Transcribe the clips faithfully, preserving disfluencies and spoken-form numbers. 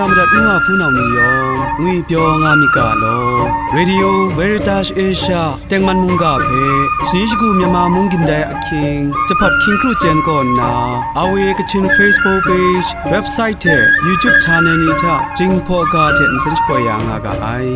Madat nu a hpunau ni yawng ngwipyaw nga myit ga law. Radio Veritas Asia tengman mungga hpe shani shagu Myanmar mung gindai ahkying, jahpat hkying kru chyen kaw nna, R V A Kachin Facebook page, website hte YouTube channel ni hta Jinghpaw ga hte nsen shapoi ya nga ga ai.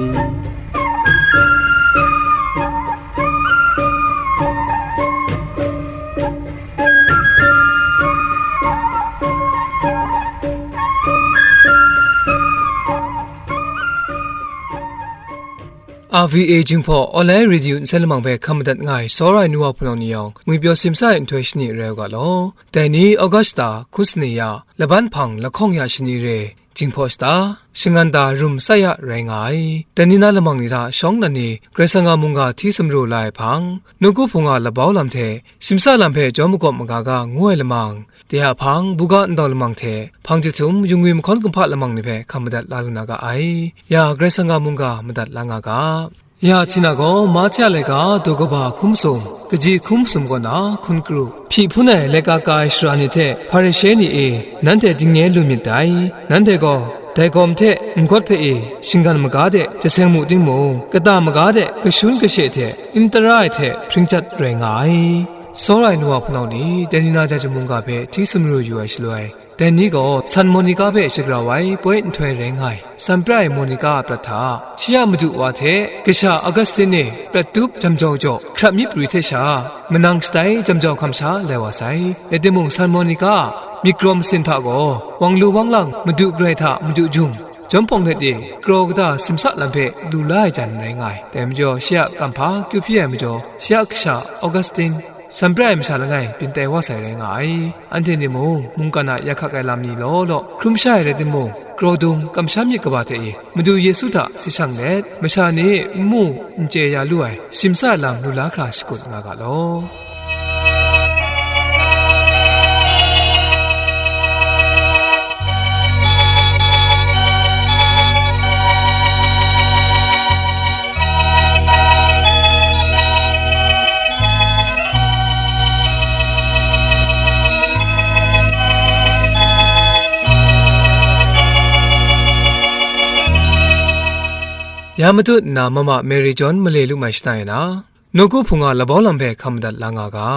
R V A Jinghpaw Online Radio nsen lamang hpe hkam madat nga ai, tsawra ai nu wa hpunau ni yawng, ngwipyaw simsa ai nhtoi shani rai u ga law. Dai ni August hta hku sani ya, laban hpang lahkawng ya shani re, Jinghpaw shata, shangan da rum tsai ya rai nga ai. Dai ni na lamang ni hta shawng nnan ni Karai Kasang a mungga hti sumru la ai hpang, nawku hpung a labau lam hte simsa lam hpe jawm magawp maga ga ngu ai lamang, de a hpang, buga ndau lamang hte hpang jahtum, yungwi mahkawn kumhpa lamang ni hpe hkam madat la lu na ga ai. Ya Karai Kasang a mungga madat la nga ga. Ya hti na gaw, Mahte a laika daw kaba hkum sum, kaji hkum sum kaw na hkun kru, hpyi hpun ai laika ka ai sara ni hte Hparishe ni e, nanhte dingnye lu myit dai. Nanhte gaw dai gawm hte n-gawt hpe e, shinggan maga de jaseng mu timung, kata maga de kashun kashe hte n tara ai hte hpring chyat rai nga ai. Tsawra ai nu wa hpunau ni, dai ni na jajung mungga hpe hti sumru yu ai shaloi, dai ni gaw San Monika hpe shagrau ai poi nhtoi rai nga ai. San pra ai Monika a prat hta, shi a madu wa hte kasha Augustin e prat tup jam jau jaw, hkrap mi prwi hte sha, manang shatai jam jau hkam sha lai wa sai. Rai timung, San Monika a myit kraw masin hta gaw, wang lu wang lang, madu garai hta madu jum, jawm hpawng let e, kraw kata simsa lam hpe lu la ai jan rai nga ai. Dai majaw, shi a kamhpa kyu hpyi ai majaw, shi a kasha Augustin, San pra ai masha langai byin tai wa sai rai nga ai. Anhte ni mung, mungkan a ya hkak ai lam ni law law hkrum sha ai rai timung, kraw dung kamsham myit kaba hte e, Madu Yesu hta si shang let, masha ni n mu n chye ya lu ai simsa ai lam lu la hkra shakut nga ga law. Ya matut nna mama Mary John male lu mai shana e na, nawku hpung a labau lam hpe hkam madat la nga ga.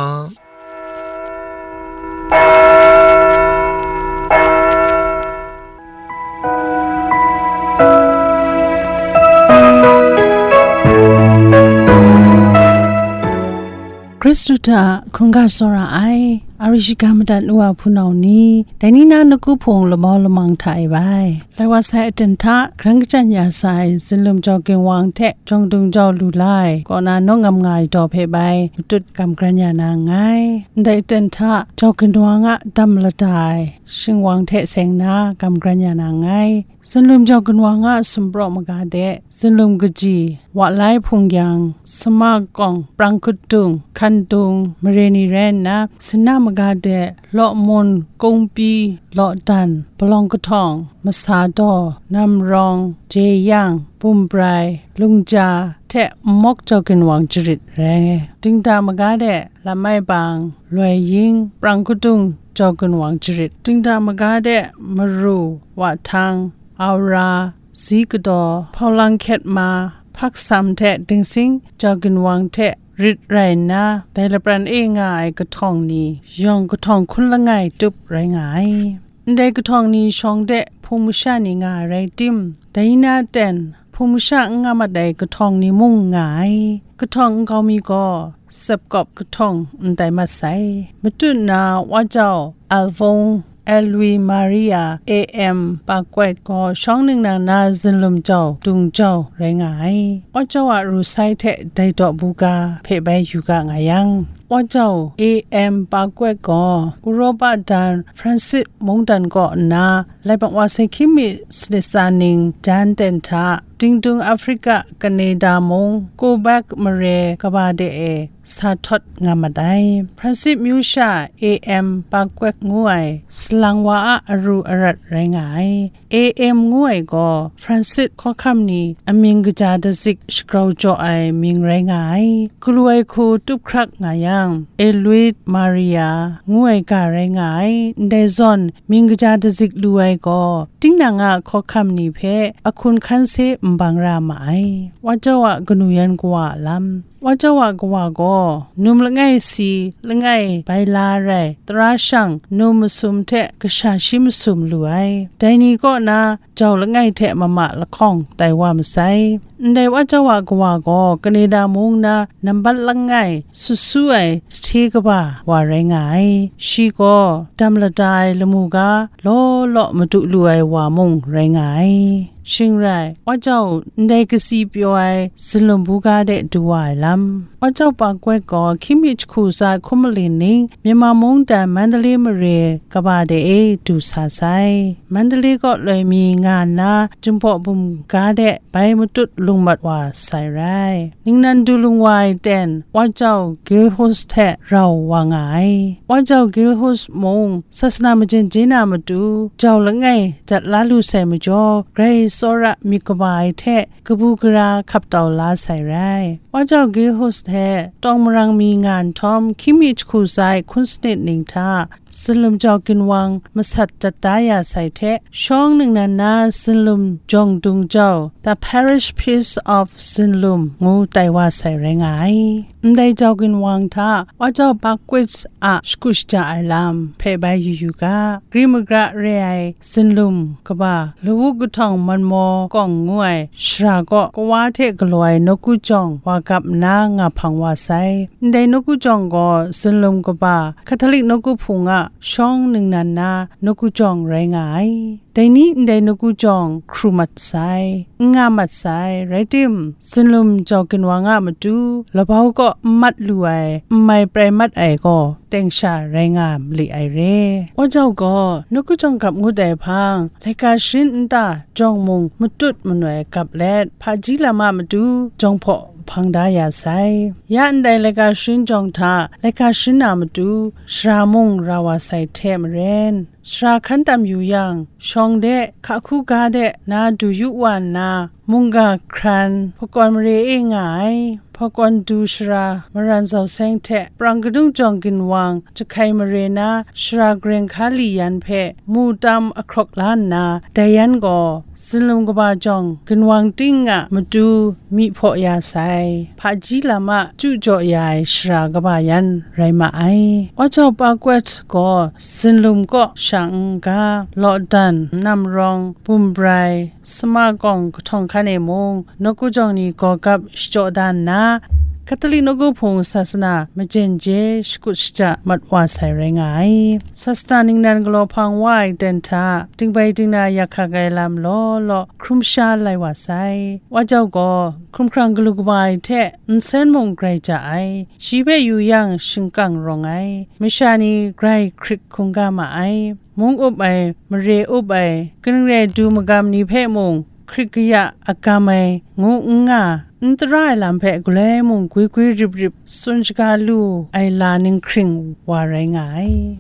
Hkristu hta hkungga tsawra ai, a ri shiga madat nu wa hpunau ni, dai ni na nawku hpung lamau lamang hta e bai. Lai wa sai aten hta, hkaran kachyan ya sai, Zinlum jau ginwang hte jawng dung jau lu la ai, kaw na nawng ngam nga ai daw hpe bai, matut kam kran ya na nngai. Ndai aten hta, jau ginwang a dam lada ai, shingwang hte seng na kam kran ya na nngai. Zinlum jau ginwang a sumpraw maga de, Zinlum kaji, Wa lai hpung yang, Suma kawng, Prang kadung, Hkan dung, mare ni rai nna, Sinna maga de, Law mun, Kungpi, Law dan, Palawng kahtawng, Masa daw, Namrawng, Jeyang, Bumbrai, Lungja, hte Nmawk jau ginwang jarit rai. Dingda maga de, Lamai bang, Loi ying, Prang kadung jau ginwang jarit. Dingda maga de, Maru, Wahtang, Aura, Zi kadaw, Hpaulang hkyet ma, Hpaksam hte Dingsing jau ginwang hte rit rai nna, dai lapran e nga ai kahtawng ni, yawng kahtawng hkun langai tup rai nga ai. Ndai kahtawng ni shawng de hpung masha ni nga ai rai tim, dai na ten hpung masha n nga mat ai kahtawng ni mung nga ai. Kahtawng nkau mi gaw, sepkawp kahtawng n tai mat sai. Matut na Wa jau Alvong, Elwi Maria, A M Pakwet gaw shawng ningnan na Zinlum jau, Dung jau rai nga ai. Wa jau a ru sai hte dai daw buga hpe bai yu ga nga yang, Wa jau A M Pakwet gaw Uropa dan Francis mungdan kaw nna, Laibak wa sai hkying mi sanit tsa ning jan ten hta, Dingdung Africa, Canada mung, Quebec mare kaba de e sa htawt nga mat ai. Francis myu sha A M Pakwek ngu ai salang wa a aru arat rai nga ai. A M ngu ai gaw Francis hkawhkam ni amying kaja dazik shagrau jaw ai mying rai nga ai. Galu ai hku tup hkrak nga yang, Eluit Maria ngu ai ga rai nga ai. Ndai zawn mying kaja dazik lu ai gaw, tinang a hkawhkam ni hpe ahkun hkan se n bang ra ma ai. Wa jau a kanu yan kawa a lam. Wa jau a kawa gaw, num langai si, langai bai la rai, tara shang, num masum hte kasha shi masum lu ai. Dai ni kaw na jau langai hte mama lahkawng tai wa masai. Ndai wa jau a kawa gaw, Canada mung na nambat langai, susu ai sahte kaba wa rai nga ai. Shi gaw dam lada ai lamu ga law law madu lu ai wa mung rai nga ai. Shing rai, wa jau ndai kasi pyaw ai zinlum buga de du wa ai lam. Wa jau Pakwek gaw hkying mi jahku tsa hkum malin ning Myanmar mung dan Mandalay mare kaba de e du sa sai. Mandalay kaw loi mi nga nna, Jinghpaw bum ga de bai matut lung mat wa sai rai. Ningnan du lung wa ai ten, wa jau Gilhus hte rau wa nga ai. Wa jau Gilhus mung sasana majen je na matu, jau langai jat la lu sai majaw, grai tsawra myit kaba ai hte kabu gara hkap tau la sai rai. Wa jau Gilhus hte tawng marang mi nga nhtawm, hkying mi jahku tsa hkun sanit ning hta, zinlum jau ginwang masat dat da ya sai hte, shawng ningnan na zinlum jawng dung jau, The Parish Priest of Zinlum ngu tai wa sai rai nga ai. Ndai jau ginwang hta, wa jau Pakwek a shakut shaja ai lam hpe bai yu yu ga, gri magra re ai zinlum kaba, lawu kahtawng manmaw kawng ngu ai shara kaw kawa hte galaw ai nawku jawng wa gap nna nga hpang wa sai. Ndai nawku jawng gaw zinlum kaba, Catholic nawku hpung a shawng ningnan na nawku jawng rai nga ai. Dai ni ndai nawku jawng hkru mat sai, n nga mat sai, rai tim, zinlum jau ginwang a matu, labau kaw n mat lu ai, n mai prai mat ai gaw, teng sha rai nga mali ai re. Wa jau gaw, nawku jawng gap ngut ai hpang, laika sharin nta jawng mung matut manoi gap let, hpaji lam a matu jawng hpaw hpang da ya sai. Ya ndai laika sharin jawng hta, laika sharin a matu, shara mung ra wa sai hte maren, shara hkan tam yu yang, shawng de, hka hku ga de na du yu wa nna, mungga hkran, hpakawn mare e nga ai, hpakawn du shara, maran zau seng hte, prang kadung jawng ginwang, jahkai mare na, shara gareng hka li yan hpe, mu tam ahkrawk la nna, dai yan gaw, zinlum kaba jawng ginwang ting a matu myi hpaw ya sai, hpaji lam a chyu jaw ya ai shara kaba yan rai ma ai. Wa jau Pakwek gaw zinlum kaw sha n ga, Lawdan, Namrawng, Bumbrai, Sama kawng kahtawng hkan e mung, nawku jawng ni gaw gap shachyaw da nna, Catholic nawku hpung sasana majen je shakut shaja mat wa sai rai nga ai. Sasana ningnan galaw hpang wa ai ten hta, dingbai dingna yak hkak ai lam law law hkrum sha lai wa sai. Wa jau gaw, hkumhkrang galu kaba ai hte nsen mung grai ja ai, shi hpe yu yang shingkang rawng ai, masha ni grai hkrit hkungga ma ai, mung up ai, mare up ai, kaning rai du magam ni hpe mung hkrit kaya agam ai ngu n nga, n tara ai lam hpe galoi mung gwi gwi rip rip tsun shaga lu ai la ninghkring wa rai nga ai.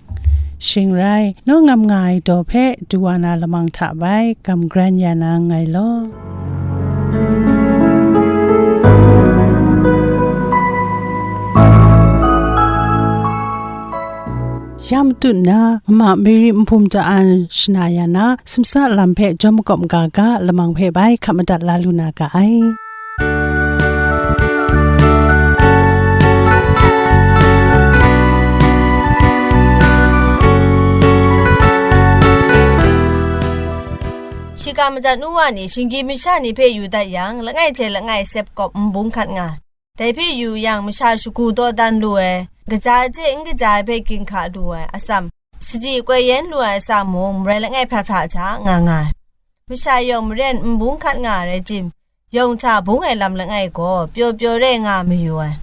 Shing rai, naw ngam nga ai daw hpe du wa na lamang hta bai gam gran ya na nngai law. Ya matut nna, Mama Mary nbum ja an shana ya na, simsa lam hpe jawm makawp maga ga lamang hpe bai hkap madat la lu na ga ai. Shiga madat nu wa ni shinggyim masha ni hpe yu dat yang, langai hte langai sep kawp nbung hkat nga. Dai hpe yu yang, masha shagu dawdan lu ai, kaja hte n kaja ai hpe ginhka lu ai atsam, sadi koi yen lu ai atsam mung, marai langai hpra hpra hta nga nga ai. Masha yawng maren nbung hkat nga ai rai tim, yawng hta bung ai lam langai gaw pyaw pyaw rai nga mayu ai.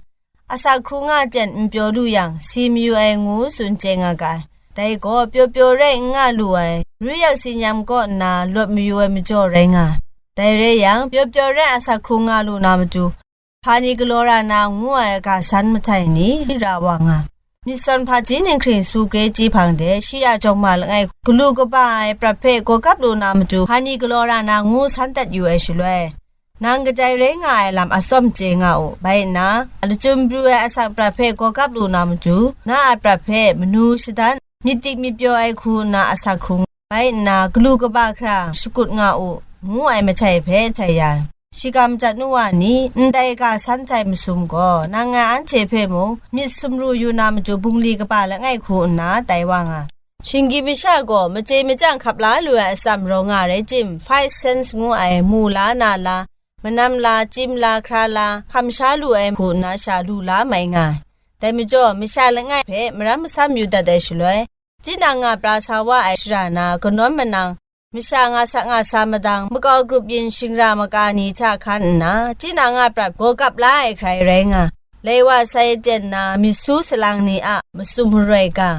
Asak hkru nga ten n pyaw lu yang, si mayu ai ngu tsun chye nga ga ai. Dai gaw pyaw pyaw rai n nga lu ai, ruyat si nyam kaw nna lawt mayu ai majaw rai nga ai. Dai rai yang, pyaw pyaw rai asak hkrung nga lu na matu, hpa ni galaw ra na ngu ai ga san mahtai ni ra wa nga. Myit sawn hpaji ninghkring su gre chyi hpang de, shi a jawng ma langai galu kaba ai prat hpe gawgap lu na matu, hpa ni galaw ra na ngu san dat yu ai shaloi, nang kadai rai nga ai lam atsawm chye nga u. Bai nna, lachyum pru ai asak prat hpe gawgap lu na matu, na a prat hpe manu shadan, myit dik myit pyaw ai hku nna asak hkrung, bai nna galu kaba hkra shakut nga u, ngu ai mahtai hpe htai ya. Shikam jat nu wa ni, ndai ga san htai masum gaw, nang ngai anhte hpe mung myit sumru yu na matu bungli kaba langai hku nna tai wa nga. Shinggyim masha gaw machye machyang hkap la lu ai atsam rawng nga rai tim, five sense ngu ai mu la, na la, manam la, chyim la, hkra la, hkam sha lu ai hku nna sha lu la mai nga ai. Dai majaw, masha langai hpe maram masam yu dat ai shaloi, tinang nga pra sa wa ai shara na kanawn manang, masha nga sa nga sa madang, makau grup yin shingra maka ni hta hkan nna, tinang a prat gaw kap la ai hkrai rai nga, lai wa sai aten na myit su salang ni a masum maroi ga,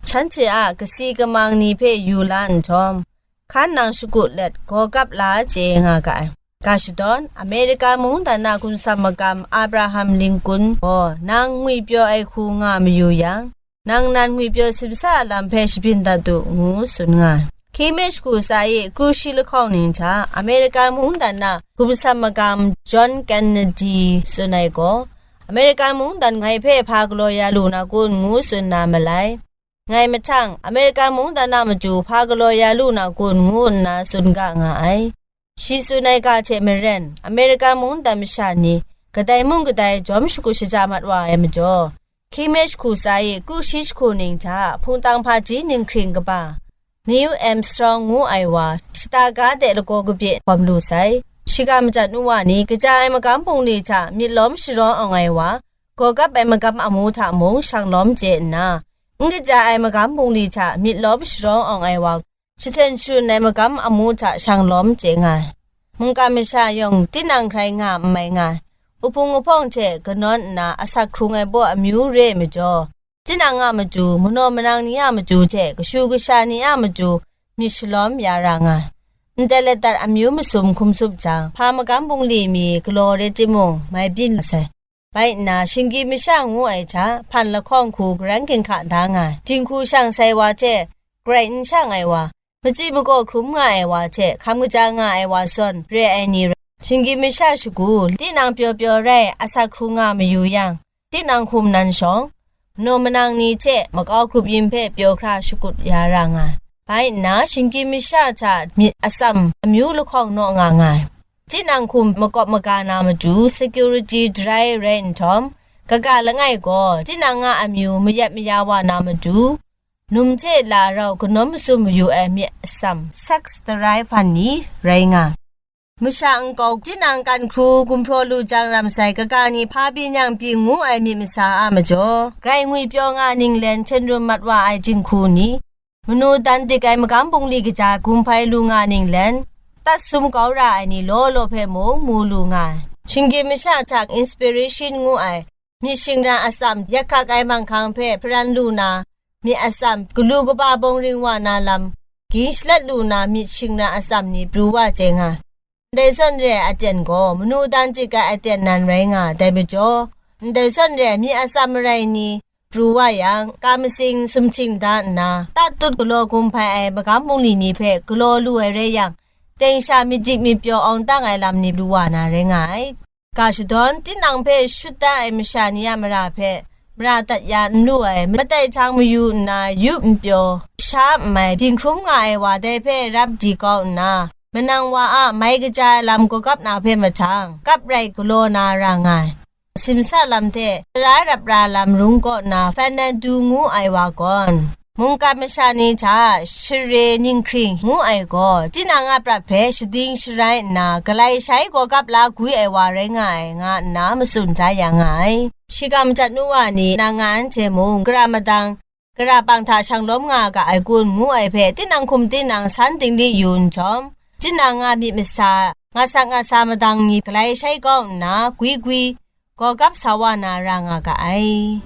shanhte a kasi kamang ni hpe yu la nhtawm, hkan nang shakut let gaw kap la chye nga ga ai. Ga shadawn, Amerika mungdan a gumsam magam Abraham Lincoln gaw, nang ngwipyaw ai hku nga mayu yang, nang nan ngwipyaw simsa a lam hpe shabyin dat u, ngu tsun nga ai. Hkying mi shagu tsa e kru shi lahkawng ning hta Amerika mungdan a gumsam magam John Kennedy tsun ai gaw, Amerika mungdan ngai hpe hpa galaw ya lu na kun, ngu tsun na malai. Ngai mahtang, Amerika mungdan a matu hpa galaw ya lu na kun, ngu nna tsun ga nga ai. Shi tsun ai ga hte maren, Amerika mungdan masha ni kadai mung kadai jawm shagu shaja mat wa ai majaw, hkying mi shagu tsa e kru shi jahku ning hta hpungtang hpaji ninghkring kaba, Neil Armstrong ngu ai wa, shata ga de lagaw kabye hkawm lu sai. Shiga majat nu wa ni, kaja ai magam bungli hta myit lawm sharawng awng ai wa, gaw kap ai magam amu hta mung shang lawm chye nna, n kaja ai magam bungli hta myit lawm sharawng awng ai wa, jahten sharun ai magam amu hta shang lawm chye nga ai. Mungkan masha yawng tinang hkrai nga n mai nga ai. Uhpung uhpawng hte kanawn nna asak hkrung ai baw amyu re ai majaw, tinang a matu, manaw manang ni a matu hte kashu kasha ni a matu myit shalawm ya ra nga ai. Ndai ladat amyu masum hkum tsup jang, hpa magam bungli mi galaw re timung, mai byin la sai. Bai nna, shinggyim masha ngu ai hta, hpan lahkawng hku garan ginhka da nga ai. Dinghku shang sai wa hte, garai n shang ai wa, machyi makaw hkrum nga ai wa hte, hkam kaja nga ai wa zawn re ai ni rai. Shinggyim masha shagu, tinang pyaw pyaw rai, asak hkrung nga mayu yang, tinang hkum nan shawng, manaw manang ni hte makau grup yin hpe pyaw hkra shakut ya ra nga ai. Bai nna, shinggyim masha hta myit atsam amyu lahkawng naw nga nga ai. Tinang hkum makawp maga na matu, security darai rai nhtawm, kaga langai gaw, tinang a amyu mayat maya wa na matu, num hte la rau kanawn masum mayu ai myit atsam, sex darai hpan ni rai nga ai. Masha nkau tinang kan hkru gumhpraw lu jang ram sai, kaga ni hpa byin yang byin ngu ai myit masa a majaw, grai ngwipyaw nga ninglen hten rum mat wa ai dinghku ni, manu dan dik ai magam bungli kaja gumhpai lu nga ninglen, tat sum kau ra ai ni law law hpe mung mu lu nga ai. Shinggyim masha hta inspiration ngu ai myit shingran atsam yak hkak ai manghkang hpe hparan lu na, myit atsam galu kaba bawng ring wa na lam, ging shalat lu na myit shingran atsam ni pru wa chye nga ai. Ndai zawn re ai aten gaw, manu dan dik ai aten nan rai nga ai. Dai majaw, ndai zawn re ai myit atsam marai ni pru wa yang, ka matsing sumhting da nna, tatut galaw gumhpai ai magam bungli ni hpe galaw lu ai rai yang, teng sha myit dik myit pyaw awng tang ai lam ni lu wa na rai nga ai. Ga shadawn, tinang hpe shut da ai masha ni a mara hpe mara dat ya n lu ai, matai htang mayu nna yup npyaw, sha n mai, byin hkrum nga ai wa dai hpe rap di kau nna, manang wa a mai kaja ai lam gaw kap na hpe mahtang, kap rai galaw na ra nga ai. Simsa lam hte tara rap ra lam rung kaw nna, Fernando ngu ai wa gawn, mungkan masha ni hta share ninghkring ngu ai gaw, tinang a prat hpe shading sharai nna, galai shai gaw kap la gwi ai wa rai nga ai, nga nna matsun da ya nga ai. Shiga majat nu wa ni, nang nga anhte mung, gara madang, gara pang hta shang lawm nga ga ai kun, ngu ai hpe, tinang hkum tinang san dingli yu nhtawm, tinang a myit masa, nga sa nga sa madang ni galai shai kau nna, gwi gwi, gaw kap sa wa na ra nga ga ai.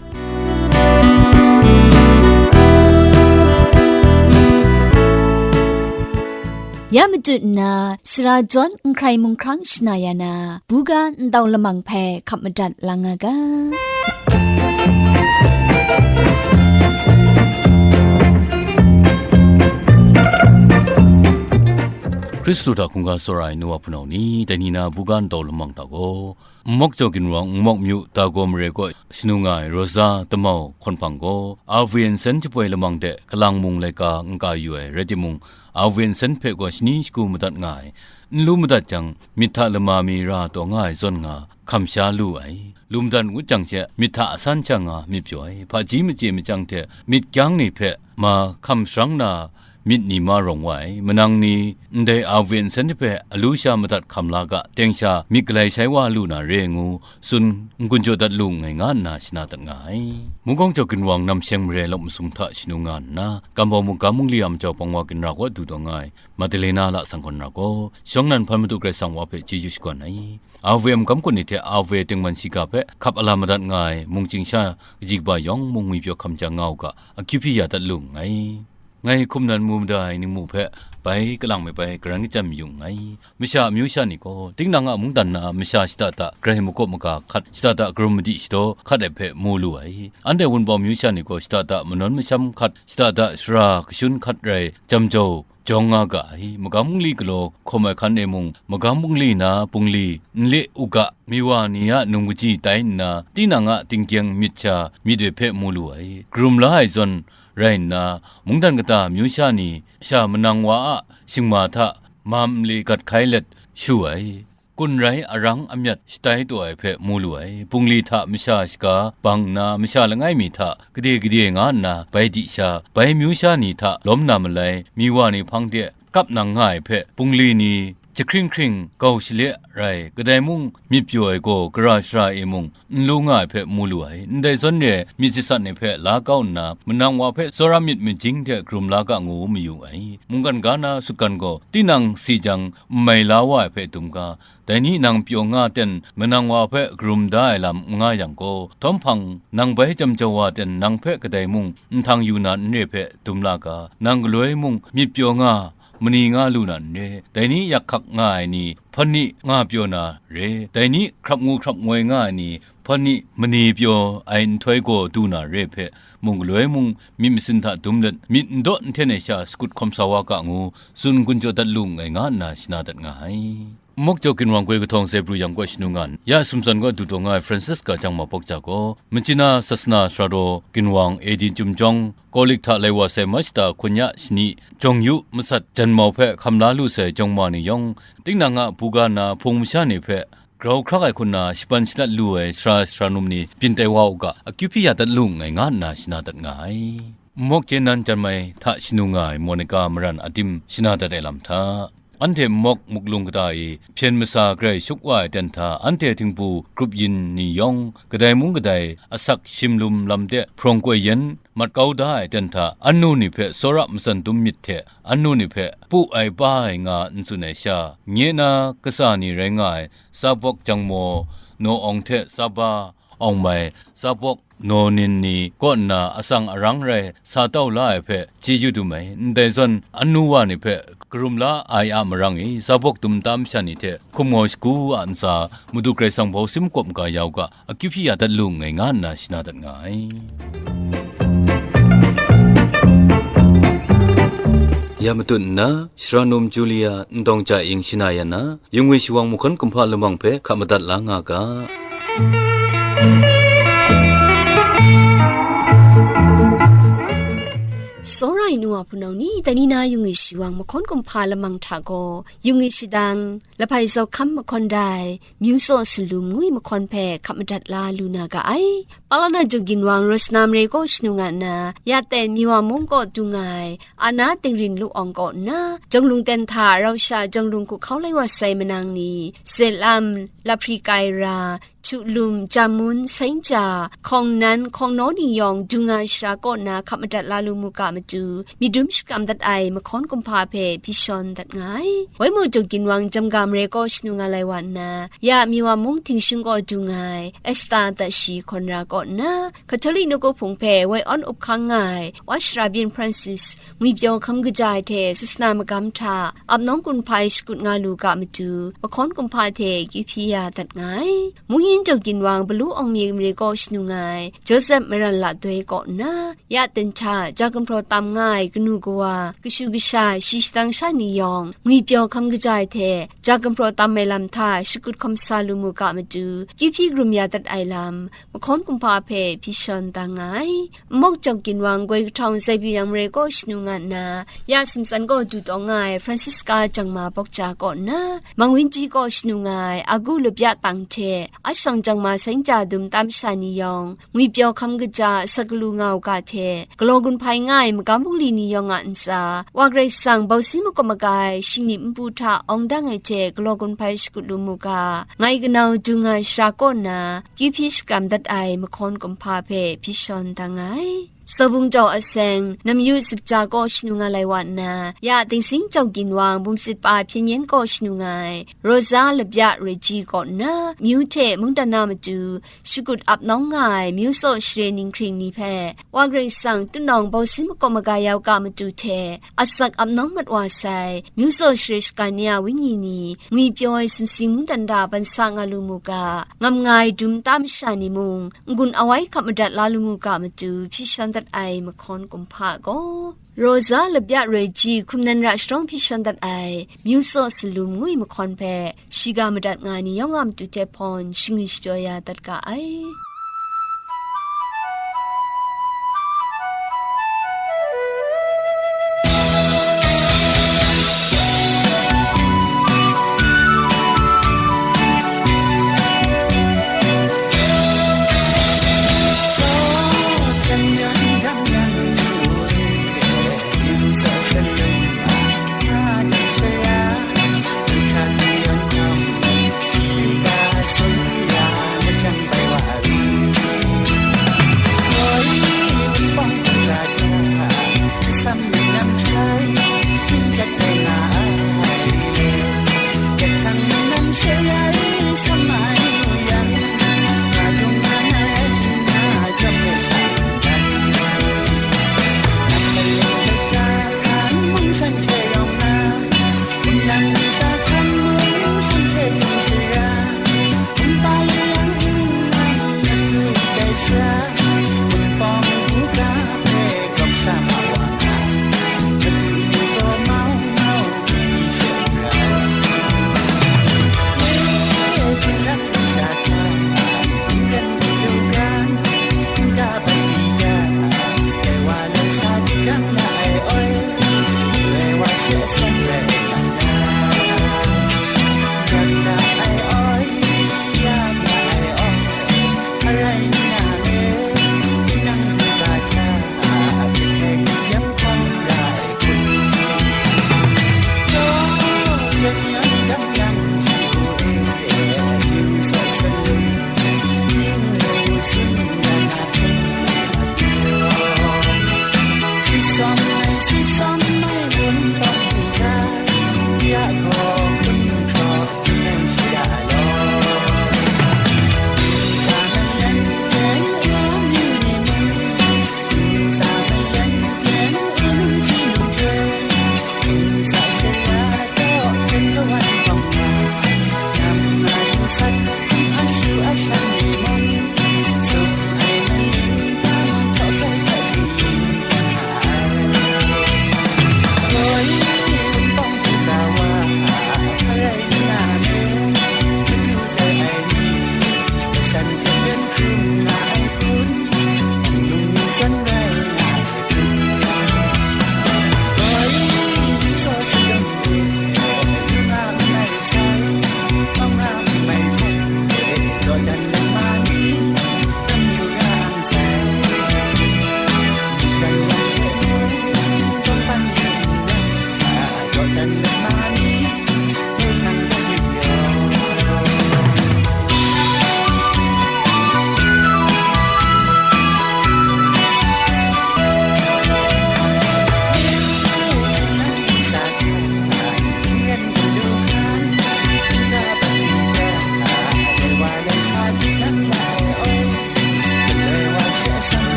Ya matut nna, sara jawn n hkrai mung hkrang shana ya na, buga ndau lamang hpe hkap madat la nga ga. Hkristu hta hkungga tsawra ai nu wa hpunau ni, dai ni na buga ndau lamang hta gaw, Nmawk Jaw Ginwang, Nmawk Myu, Dago mare kaw shanu nga ai Rosa Tamau hkawn hpang gaw, Awe nsen jaboi lamang de kalang mung laika n ka yu ai, rai timung, Awe nsen hpe gaw shani shagu madat nga ai, n lu madat jang, myit hta lama mi ra taw nga ai zawn nga, hkam sha lu ai. Lu madat ngut jang she, myit hta asan sha nga myit pyaw ai, hpaji machye machyang hte myit kyang ni hpe ma hkam sharang na, myit ni ma rawng wa ai, manang ni ndai Awe nsen hpe alu sha madat hkam la ga, teng sha myit galai shai wa lu na re ngu, tsun n-gun jaw dat lu nngai nga nna shana dat nga ai. Mungkawng Jaw Ginwang Namsheng mare lawp masum hta shanu nga nna, Kambau mungga mungli a majaw pawng wa ginra kaw du taw nga ai, Madalena Lasang Kawn Ra gaw, shawng nnan hpan Madu Karai Kasang wa hpe chyeju shakawn ai. Awe a magam kun ni hte Awe tingman shiga hpe hkap ala madat nga ai mungchying sha kaji kaba yawng mung ngwipyaw hkam ja nga u ga, akyu hpyi ya dat lu nngai. Ngai hkum nan mu mada ai ningmu hpe bai kalang me bai karan kachyan mayu nngai. Masha amyu sha ni gaw, tinang a mungdan na masha shada da grai makawp maga hkat, shada da karum madi shadaw hkat ai hpe mu lu ai. Anhte wunpawng amyu sha ni gaw, shada da manawn masham hkat, shada da sara kashun hkat rai jam jau jawng nga ga ai. Magam bungli galaw hkawm ai hkan e mung, magam bungli na bungli n le u ga, miwa ni a num kaji tai nna, tinang a tingkyeng myit sha myit ai hpe mu lu ai. Karum la ai zawn rai nna, mungdan kata amyu sha ni sha manang wa a shingma hta mam nli gat hkai let shu ai. Kun rai arang amyat shatai taw ai hpe mu lu ai. Bungli hta masha shaga bang nna, masha langai mi hta gade gade nga nna, bai di sha, bai myu sha ni hta lawm na malai, miwa ni hpang de kap nang nga ai hpe, bungli ni jahkring hkring gau shale rai, kadai mung myit pyaw ai gaw, gara shara e mung n lu nga ai hpe mu lu ai. Ndai zawn re ai myit jasat ni hpe la kau nna, manang wa hpe tsawra myit majing hte karum la ga ngu mayu ai. Mungkan ga na sutgan gaw, tinang si jang n mai la wa ai hpe dum ga, dai ni nang pyaw nga ten, manang wa hpe karum da ai lam n nga yang gaw, htawm hpang nang bai jam jau wa ten nang hpe kadai mung nhtang yu na n re hpe dum la ga, nang galoi mung myit pyaw nga, mani nga lu na n re, dai ni yak hkak nga ai ni, hpawt ni nga pyaw na re, dai ni hkrap ngu hkrap ngoi nga ai ni, hpawt ni mani pyaw ai nhtoi gaw du na re hpe, mung galoi mung myit masin hta dum let, myit n daw n hten ai sha sakut hkawm sa wa ga ngu, tsun n-gun jaw dat lu nngai nga nna shana dat nga ai. Nmawk Jaw Ginwang Goi Kahtawng Zebru Yang kaw shanu nga nna, ya sumtsan kaw du taw nga ai Francisca Jangma Bawk Ja gaw, Machina Sasana Sara Daw Ginwang A D Chyum Jawng, Kawlik hta lai wa sai Machta hkun ya shani, jawng yu masat janmau hpe hkam la lu sai jawng ma ni yawng, tinang a buga na hpung masha ni hpe grau hkrak ai hku nna shapan shalat lu ai sara sara num ni byin tai wa u ga, akyu hpyi ya dat lu nngai nga nna shana dat nga ai. Nmawk Chyen Nan Jan Mai hta shanu nga ai Monica Maran Adim shana dat ai lam hta, anhte nmawk muklung kata e hpyen masa grai shup wa ai ten hta, anhte htingbu grup yin ni yawng, kadai mung kadai asak shimlum lam de hprawng koi yen mat kau da ai ten hta, annu ni hpe tsawra matsan dum myit hte, annu ni hpe pu ai pa ai nga n tsun ai sha, nye na katsa ni rai nga ai, Tsabawk Jangmaw Naw Awng hte Tsaba Awng Mai, Tsabawk Naw Nin ni kaw nna atsang arang rai sa tau la ai hpe chyeju dum ai. Ndai zawn, anu wa ni hpe karum la ai a marang e, tsabawk dum tam sha ni hte hkum ngau shagu a ntsa, Madu Karai Kasang bau sim kawp maga ya u ga, akyu hpyi ya dat lu nngai nga nna shana dat nga ai. Ya matut nna, Sara num Julia Ndawng Ja Ing shana ya na, yungwi shawang mahkawn kumhpa lamang hpe hkap madat la nga ga. Tsawra ai nu wa hpunau ni, dai ni na yungwi shawang mahkawn kumhpa lamang hta gaw, yungwi shadang, lahpai zau hkam mahkawn dai, myu tsaw salum ngwi mahkawn hpe hkap madat la lu na ga ai. Palana Jung Ginwang Rosnam re kaw shanu nga nna, ya ten Miwa mung kaw du nga ai, Ana Tingrin Lu Awng kaw nna, Jawng Lung ten hta rau sha Jawng Lung hku hkau lai wa sai manang ni, Zelam, Lahpri Kai Ra, Chulum, Jamun, Sainja, Hkawngnan, Hkawngnaw ni yawng dung ai shara kaw na hkap madat la lu mu ga matu, myit dum shakram dat ai mahkawn kumhpa hpe byi shawn dat nga ai. Waimu Daw Ginwang Jamga Mare kaw shanu nga lai wa nna, ya Miwa mung Htingshing kaw dung ai Esta Tashi Hkawn Ra kaw nna, Catholic nawku hpung hpe woi awn up hkang nga ai Wa Shara Byin Francis ngwipyaw hkam kaja ai hte sasana magam hta ap nawng gun hpai shakut nga lu ga matu, mahkawn kumhpa hte kyu hpyi ya dat nga ai. Mungyin Daw Ginwang Balu Awng Mye Mare kaw shanu nga ai Joseph Maran La Doi kaw nna, ya ten hta ja gumhpraw tam nga ai kanu kawa, kashu kasha, shi shadang sha ni yawng ngwipyaw hkam kaja ai hte ja gumhpraw tam ai lam hta shakut hkawm sa lu mu ga matu, kyu hpyi karum ya dat ai lam, mahkawn kumhpa hpe byi shawn da nga ai. Nmawk Jaw Ginwang Goi Kahtawng Zaibyu Yang Mare kaw shanu nga nna, ya sumtsan kaw du taw nga ai Francisca Jangma Bawkja kaw nna, Mangwinji kaw shanu nga ai Agu Labya Tang hte Ashawng Jangma Sainja dum tam sha ni yawng, ngwipyaw hkam kaja asak galu nga u ga hte, galaw gun hpai nga ai magam bungli ni yawng a ntsa, Wa Karai Kasang bausi makawp maga ai shingni npu hta awng dang ai hte galaw gun hpai shakut lu mu ga, ngai kanau dung ai shara kaw nna, kyu hpyi shakram dat ai mahkawn kumhpa hpe byi shawn da nga ai. Sawbung Jaw Aseng, Namyu Sipja kaw shanu nga lai wa nna, ya Dingsing Jaw Ginwang Bumsit Pa Hpyen Yen kaw shanu nga ai, Rosa Labya Reji kaw nna, myu hte mungdan na matu, shakut ap nawng nga ai myu tsaw share ninghkring ni hpe, Wa Karai Kasang tutnawng bausi makawp maga ya u ga matu hte, asak ap nawng mat wa sai, myu tsaw share shaga ni a wenyi ni, ngwipyaw ai sumsing mungdan da ban sa nga lu mu ga, ngam nga ai dum ta masha ni mung, n-gun awai hkap madat la lu mu ga matu, hpyi shawn dat ai mahkawn kumhpa gaw, Rosa Labya Reji hkum nan ra sharawng hpyi shawn dat ai, myu tsaw salum ngu ai mahkawn hpe, shiga madat nga ai ni yawng a matu hte hpawn, shingwi shapyaw ya dat ga ai.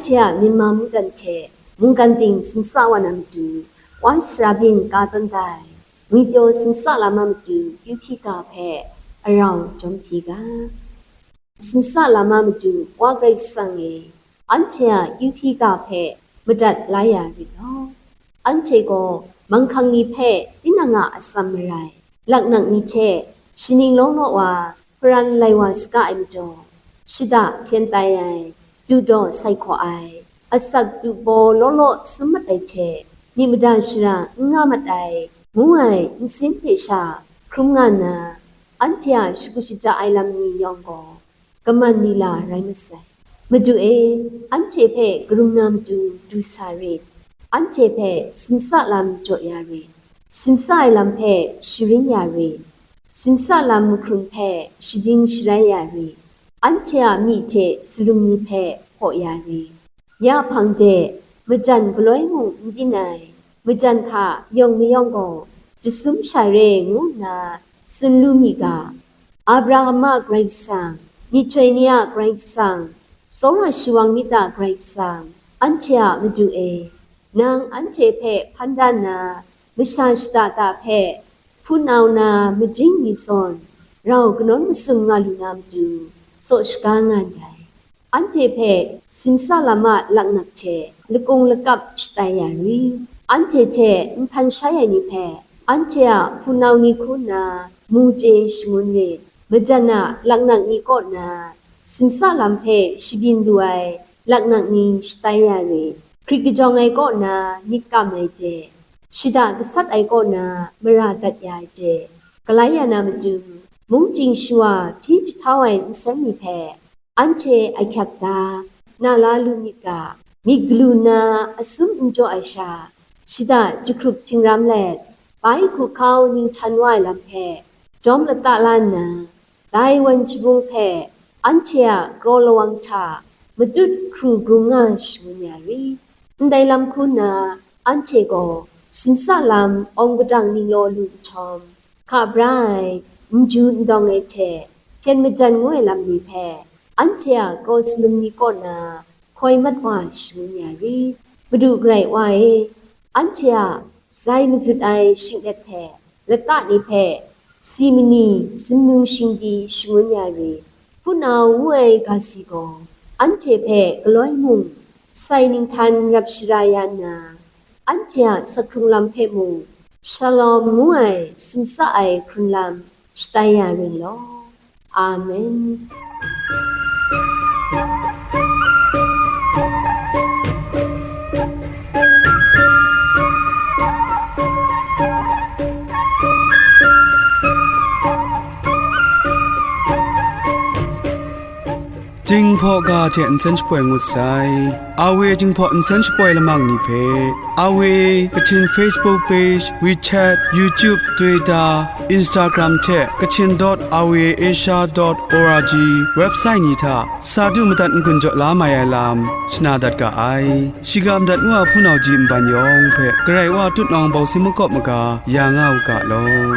Anhte a myit ma mungdan hte mungkan ting simsa wa na matu, wa sara byin ka tawn dai, ngwipyaw simsa lam a matu kyu hpyi ga hpe arau jawm hpyi ga. Simsa lam a matu Wa Karai Kasang e, anhte a kyu hpyi ga hpe madat la ya rit law, anhte gaw manghkang ni hpe tinang a atsam marai, laknak ni hte shaning law law wa hparan lai wa saga ai majaw, shada hpyen tai ai, du daw sai hkaw ai, asak du baw law law sum mat ai hte, myit mada shara n nga mat ai, ngu ai nsin hpe sha hkrum nga nna, anhte a shagu shaja ai lam ni yawng gaw, kaman lila rai masai. Madu e, anhte hpe karung na matu du sa rit, anhte hpe simsa lam jaw ya rit, simsa ai lam hpe sharin ya rit, simsa lam mahkrun hpe shading sharai ya rit, anhte a myi hte salum ni hpe hpaw ya rit. Ya hpang de, majan galoi mung n byin ai, majan hta yawng mayawng gaw, jasum sha re ngu nna tsun lu mi ga. Abraham a Karai Kasang, myihtoi ni a Karai Kasang, tsawra shawang myit a Karai Kasang, anhte a Madu e, nang anhte hpe hpan da nna, masha shada da hpe, hpunau na majing mi zawn, rau kanawn masum nga lu na matu, tsaw shaga nga ndai. Anhte hpe simsa lam a laknak hte lakung lakap shatai ya ri, anhte hte nhpan shai ai ni hpe, anhte a hpunau ni hku nna mu chye shangun rit, majan a laknak ni kaw na, simsa lam hpe shabyin lu ai laknak ni shatai ya rit, hkrit kajawng ai kaw na myit kam ai hte, shada gasat ai kaw na mara dat ya ai hte, galai ya na matu, mungchying shawa hpyi jahtau ai nsen ni hpe, anhte ahkyak da, na la lu myit ga, myit galu nna asum n jaw ai sha, shada jahkrup htingram let, bai hku hkau ninghtan wa ai lam hpe, jawm lata la nna, dai wan jabung hpe anhte a kraw lawang hta matut hkru grung nga shangun ya ri. Ndai lam hku nna, anhte gaw simsa lam awng padang ninglaw lu nhtawm, hka bra ai, n ju n dawng ai hte hpyen majan ngu ai lam ni hpe, anhte a kraw salum ni kaw na hkoi mat wa shangun ya ri. Madu Karai Wa e, anhte a zai mazut ai shinglet hte lata ni hpe si mani sumnung shingdi shangun ya ri. Hpunau ngu ai ga si gaw, anhte hpe galoi mung sai ninghtan rap shara ya nna, anhte a sakhkrung lam hpe mung, Shalom ngu ai simsa ai hkrun lam shatai ya ring law. Amen. Jinghpaw ga hte nsen shapoi ngut sai. Awe Jinghpaw nsen shapoi lamang ni hpe, Awe Kachin Facebook page, WeChat, YouTube, Twitter, Instagram hte Kachin dot awe asia dot org website ni hta sa du madat n-gun jaw la mai ai lam shana dat ga ai. Shiga madat ngu a hpunau ji nban yawng hpe Karai Wa tutnawng bawsing makawp maga ya nga u ga law.